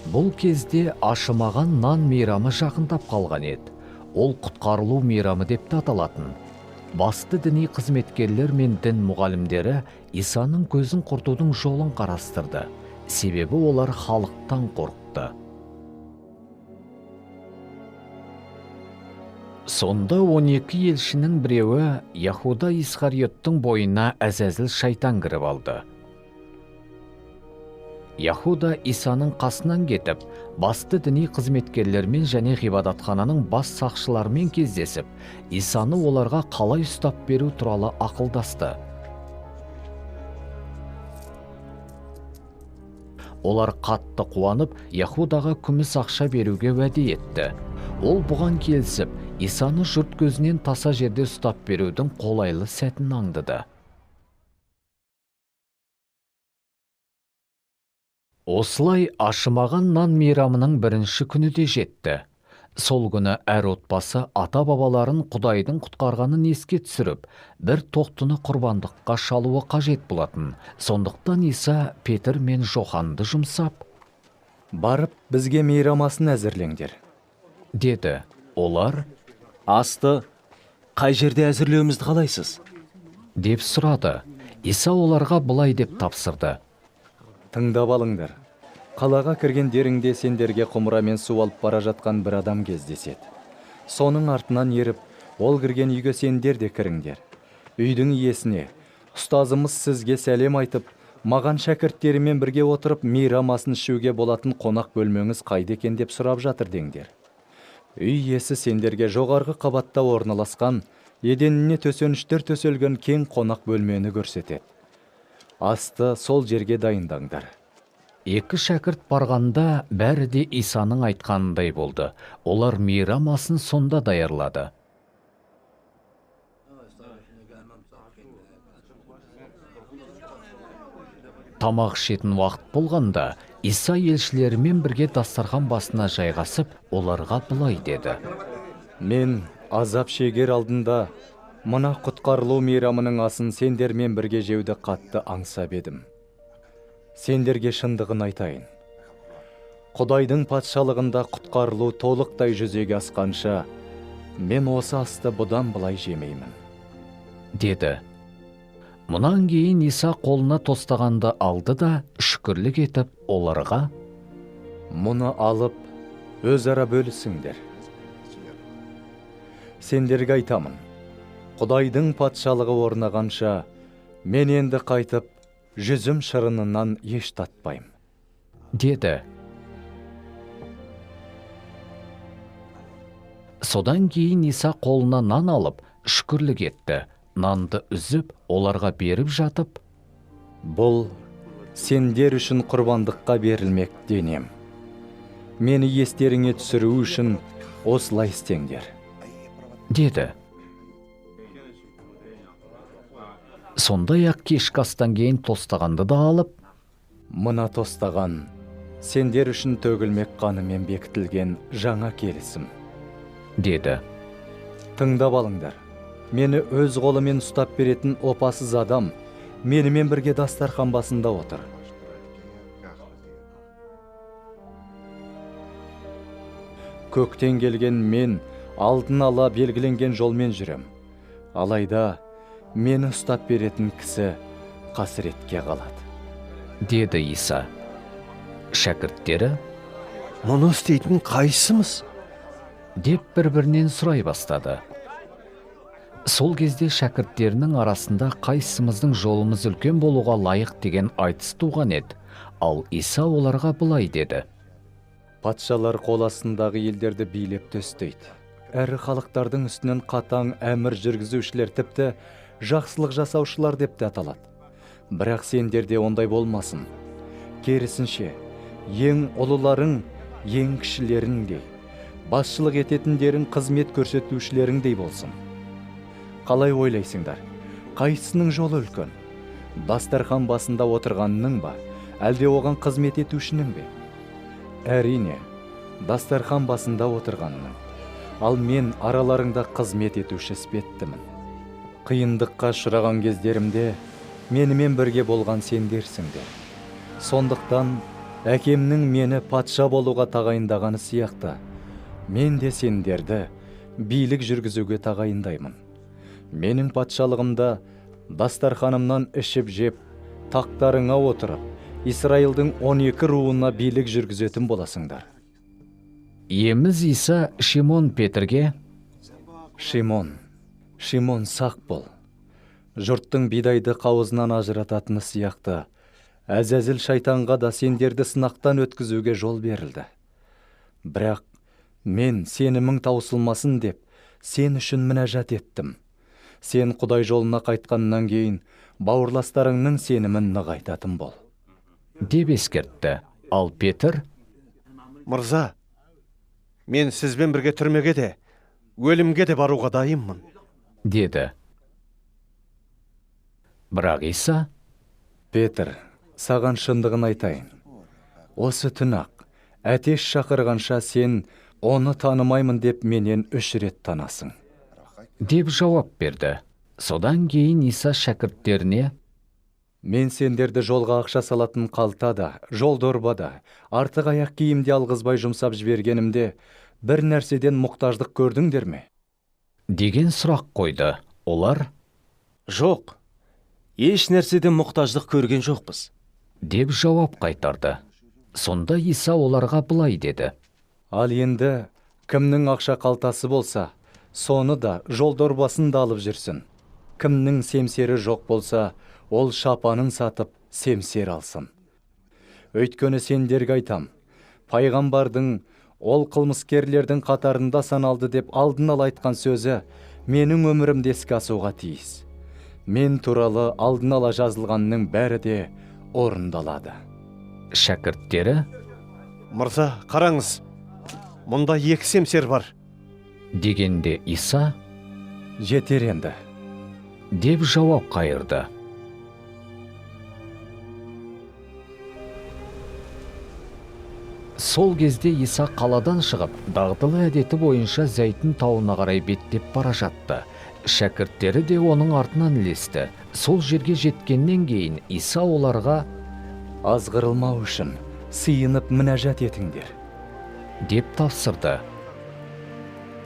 Бұл кезде ашымаған нан мейрамы жақындап қалған еді. Ол құтқарылу мейрамы деп те аталатын. Басты діни қызметкерлер мен дін мұғалімдері Исаның көзін құртудың жолын қарастырды. Себебі олар халықтан қорықты. Сонда 12 елшінің біреуі Яһуда Исқариоттың бойына Әзәзіл шайтан кіріп алды. Яһуда Исаның қасынан кетіп, басты діни қызметкерлермен және ғибадатхананың бас сақшыларымен кездесіп, Исаны оларға қалай ұстап беру туралы ақылдасты. Олар қатты қуанып, Яһудаға күміс ақша беруге уәде етті. Ол бұған келісіп, Исаны жұрт көзінен таса жерде ұстап берудің қолайлы сәтін аңдыды. Осылай ашымаған нан мейрамының бірінші күні де жетті. Сол күні әр отбасы ата-бабаларын Құдайдың құтқарғанын еске түсіріп, бір тоқтыны құрбандыққа шалуы қажет болатын. Сондықтан Иса Петр мен Жоханды жұмсап, «Барып, бізге мейрам асын әзірлеңдер», деді. Олар, «Асты қай жерде әзірлеуімізді қалайсыз?» деп сұрады. Иса оларға былай деп тапсырды: «Тыңдап алыңдар. Қалаға кіргендеріңде сендерге құмырамен су алып бара жатқан бір адам кездеседі. Соның артынан еріп, ол кірген үйге сендер де кіріңдер. Үйдің иесіне: ұстазымыз сізге сәлем айтып, маған шәкірттерімен бірге отырып мейрам асын ішуге болатын қонақ бөлмеңіз қайда екен деп сұрап жатыр деңдер. Үй иесі сендерге жоғарғы қабатта орналасқан, еденіне төсеніштер төселген кең қонақ бөлмені көрсетеді. Асты сол жерге дайындаңдар». Екі шәкірт барғанда бәрі де Исаның айтқанындай болды. Олар мейрам асын сонда даярлады. Тамақ ішетін уақыт болғанда, Иса елшілерімен бірге дастархан басына жайғасып, оларға былай деді: «Мен азап шегер алдында мына құтқарылу мейрамының асын сендермен бірге жеуді қатты аңсап едім. Сендерге шындығын айтайын. Құдайдың патшалығында құтқарылу толықтай жүзеге асқанша, мен осы асты бұдан былай жемеймін», деді. Мұнан кейін Иса қолына тостағанды алды да, шүкірлік етіп, оларға: «Мұны алып, өзара бөлісіңдер. Сендерге айтамын, Құдайдың патшалығы орнағанша, мен енді қайтып, жүзім шырынынан еш татпаймын», деді. Содан кейін Иса қолына нан алып, шүкірлік етті. Нанды үзіп, оларға беріп жатып: «Бұл сендер үшін құрбандыққа берілмек денем. Мені естеріңе түсіру үшін осылай істеңдер», деді. Сондай-ақ кешкі астан кейін тостағанды да алып: «Мына тостаған сендер үшін төгілмек қанымен бекітілген жаңа келісім», деді. «Тыңдап алыңдар. Мені өз қолымен ұстап беретін опасыз адам менімен бірге дастархан басында отыр. Көктен келген мен алдын ала белгіленген жолмен жүрем. Алайда мені ұстап беретін кісі қасіретке қалады», деді Иса. Шәкірттері: «Мұны істейтін қайсымыз?» деп бір-бірінен сұрай бастады. Сол кезде шәкірттерінің арасында қайсымыздың жолымыз үлкен болуға лайық деген айтыс туған еді. Ал Иса оларға былай деді: «Патшалар қол астындағы елдерді билеп төстейді. Әрі халықтардың үстінен қатаң әмір жүргізушілер, тіпті жақсылық жасаушылар деп те аталады. Бірақ сендерде ондай болмасын. Керісінше, ең ұлыларың ең кішілеріңдей, басшылық ететіндерің қызмет көрсетушілеріңдей болсын. Қалай ойлайсыңдар, қайсысының жолы үлкен? Дастархан басында отырғанның ба, әлде оған қызмет етушінің бе? Әрине, дастархан басында отырғанның. Ал мен араларыңда қызмет етуші іспеттімін. Қиындыққа ұшыраған кездерімде менімен бірге болған сендерсіңдер. Сондықтан Әкемнің мені патша болуға тағайындағаны сияқты, мен де сендерді билік жүргізуге тағайындаймын. Менің патшалығымда дастарханымнан ішіп жеп, тақтарыңа отырып, Исраилдың 12 руына билік жүргізетін боласыңдар. Иеміз Иса Шимон Петрге: Шимон, Шимон, сақ бол. Жұрттың бидайды қауызынан ажырататыны сияқты, Әзәзіл шайтанға да сендерді сынақтан өткізуге жол берілді. Бірақ мен сенімің таусылмасын деп, сен үшін мінәжат еттім. Сен Құдай жолына қайтқаннан кейін бауырластарыңның сенімін нығайтатын бол. Деп ескертті. Ал Петр: Мырза, мен сізбен бірге түрмеге де, өлімге де баруға дайынмын. Деді. Бірақ Иса: Петр, саған шындығын айтайын. Осы түн-ақ, әтеш шақырғанша сен оны танымаймын деп менен 3 рет танасың. Деп жауап берді. Содан кейін Иса шәкірттеріне: Мен сендерді жолға ақша салатын қалта да, жол дорба да, артық аяқ киім де алғызбай жұмсап жібергенімде, бір нәрседен мұқтаждық көрдіңдер ме? Деген сұрақ қойды. Олар: Жоқ, еш нәрседен мұқтаждық көрген жоқпыз. Деп жауап қайтарды. Сонда Иса оларға былай деді: Ал енді кімнің ақша қалтасы болса, соны да, жол дорбасын да алып жүрсін. Кімнің семсері жоқ болса, ол шапанын сатып семсер алсын. Өйткені сендерге айтам, пайғамбардың ол қылмыскерлердің қатарында саналды деп алдын ала айтқан сөзі менің өмірімде іске асуға тиіс. Мен туралы алдын ала жазылғанның бәрі де орындалады. Шәкірттері: Мырза, қараңыз, мұнда 2 семсер бар. Дегенде Иса: Жетер енді. Деп жауап қайырды. Сол кезде Иса қаладан шығып, дағдылы әдеті бойынша Зәйтүн тауына қарай беттеп бара жатты. Шәкірттері де оның артынан ілесті. Сол жерге жеткеннен кейін Иса оларға: Азғырылмау үшін сыйынып мінәжат етіңдер. Деп тапсырды.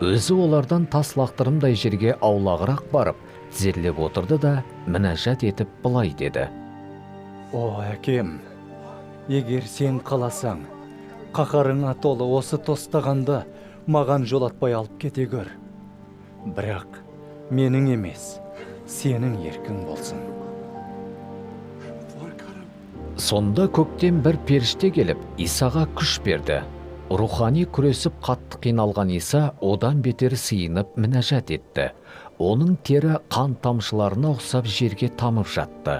Өзі олардан тас лақтырымдай жерге аулағырақ барып, тізерлеп отырды да, мінәжат етіп былай деді: О, әкем, егер сен қаласаң, қаһарыңа толы осы тостағанды маған жолатпай алып кете көр. Бірақ менің емес, сенің еркің болсын. Сонда көктен бір періште келіп, Исаға күш берді. Рухани күресіп қатты қиналған Иса одан бетер сыйынып мінәжат етті. Оның тері қан тамшыларына ұқсап жерге тамып жатты.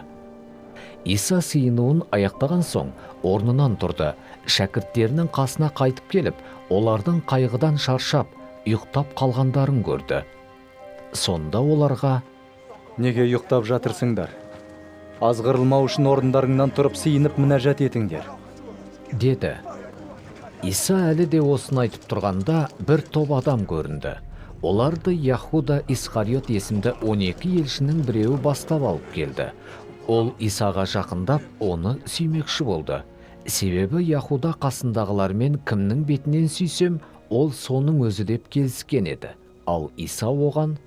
Иса сыйынуын аяқтаған соң орнынан тұрды. Шәкірттерінің қасына қайтып келіп, олардың қайғыдан шаршап, ұйықтап қалғандарын көрді. Сонда оларға: Неге ұйықтап жатырсыңдар? Азғырылмау үшін орындарыңнан тұрып сыйынып мінәжат етіңдер. Деді. Иса әлі де осыны айтып тұрғанда бір топ адам көрінді. Оларды Яхуда Исқариот есімді 12 елшінің біреуі бастап алып келді. Ол Исаға жақындап, оны сүймекші болды. Себебі Яхуда қасындағылармен кімнің бетінен сүйсем, ол соның өзі деп келіскен еді. Ал Иса оған: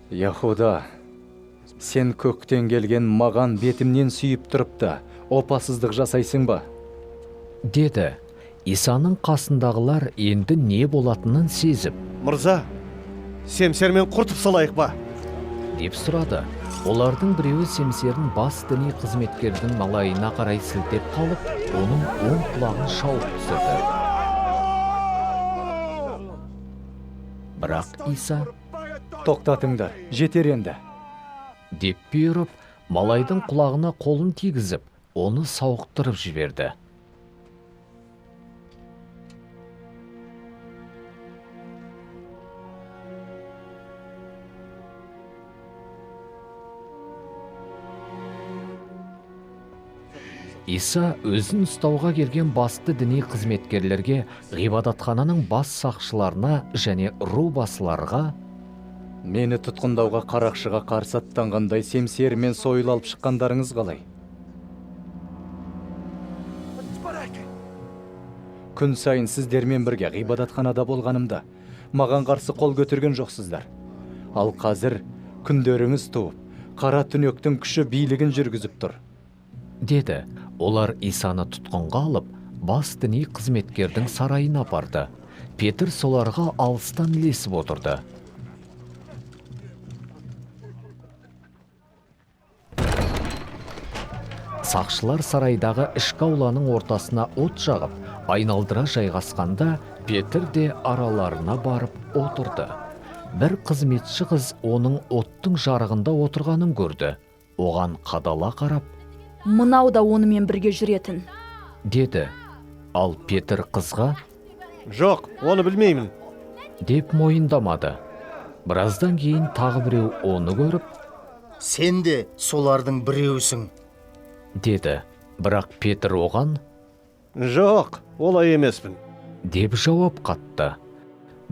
Яхуда, сен көктен келген маған бетімнен сүйіп тұрып та опасыздық жасайсың ба? Деді. Исаның қасындағылар енді не болатынын сезіп: Мырза, семсермен құртып салайық ба? Деп сұрады. Олардың біреуі семсерін бас діни қызметкердің малайына қарай сілтеп қалып, оның оң құлағын шауып түсірді. Бірақ Иса: Тоқтатыңдар, жетер енді. Деп бұйырып, малайдың құлағына қолын тигізіп, оны сауықтырып жіберді. Иса өзін ұстауға келген басты діни қызметкерлерге, ғибадатхананың бас сақшыларына және ру басыларға: Мені тұтқындауға қарақшыға қарсы аттанғандай семсер мен сойыл алып шыққандарыңыз қалай? Күн сайын сіздермен бірге ғибадатханада болғанымда маған қарсы қол көтерген жоқсыздар. Ал қазір күндеріңіз туып, қара түнектің күші билігін жүргізіп тұр, деді. Олар Исаны тұтқынға алып, бас діни қызметкердің сарайына апарды. Петр соларға алыстан ілесіп отырды. Сақшылар сарайдағы ішкі ауланың ортасына от жағып, айналдыра жайғасқанда, Петр де араларына барып отырды. Бір қызметші қыз оның оттың жарығында отырғанын көрді. Оған қадала қарап, «Мынау да онымен бірге жүретін», деді. Ал Петр қызға, «Жоқ, оны білмеймін», деп мойындамады. Біраздан кейін тағы біреу оны көріп, «Сен де солардың біреусің», деді. Бірақ Петр оған, «Жоқ, олай емеспін», деп жауап қатты.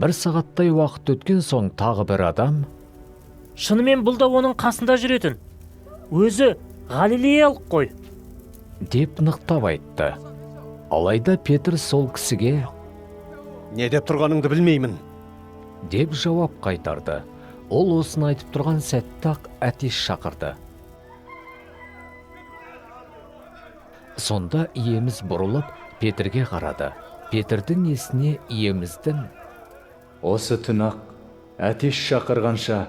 Бір сағаттай уақыт өткен соң тағы бір адам, «Шынымен бұл да оның қасында жүретін, өзі галилеялық қой», деп нықтап айтты. Алайда Петр сол кісіге, «Не деп тұрғаныңды білмеймін», деп жауап қайтарды. Ол осыны айтып тұрған сәтте-ақ әтеш шақырды. Сонда Иеміз бұрылып Петрге қарады. Петрдің есіне Иеміздің, «Осы түн-ақ әтеш шақырғанша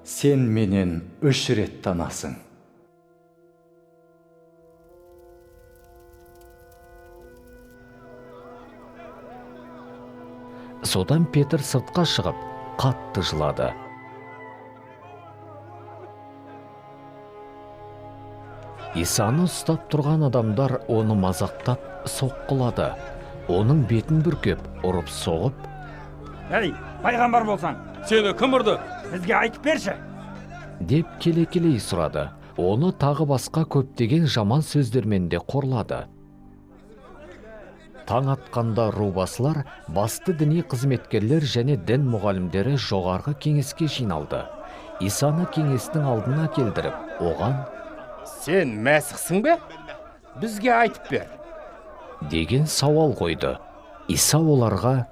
сен менен 3 рет танасың». Содан Петр сыртқа шығып, қатты жылады. Исаны ұстап тұрған адамдар оны мазақтап, соққылады. Оның бетін бүркеп, ұрып соғып, «Әй, пайғамбар болсаң, сені кім ұрды? Бізге айтып берші», деп келекелей сұрады. Оны тағы басқа көптеген жаман сөздермен де қорлады. Таң атқанда рубасылар, басты діни қызметкерлер және дін мұғалімдері жоғарғы кеңеске жиналды. Исаны кеңестің алдына келдіріп, оған, «Сен Мәсіхсің бе? Бізге айтып бер», деген сауал қойды. Иса оларға,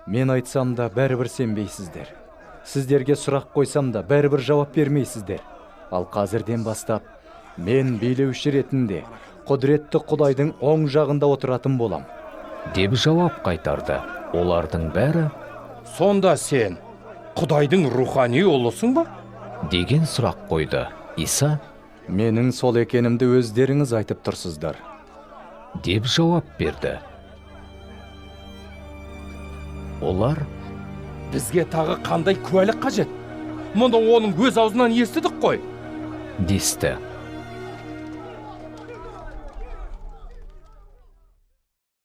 «Мен айтсам да бәрібір сенбейсіздер. Сіздерге сұрақ қойсам да бәрібір жауап бермейсіздер. Ал қазірден бастап мен билеуші ретінде құдіретті Құдайдың оң жағында отыратын болам», деп жауап қайтарды. Олардың бәрі, «Сонда сен Құдайдың рухани ұлысың ба?» деген сұрақ қойды. Иса, «Менің сол екенімді өздеріңіз айтып тұрсыздар», деп жауап берді. Олар, «Бізге тағы қандай куәлік қажет? Мұны оның өз аузынан естідік қой», десті.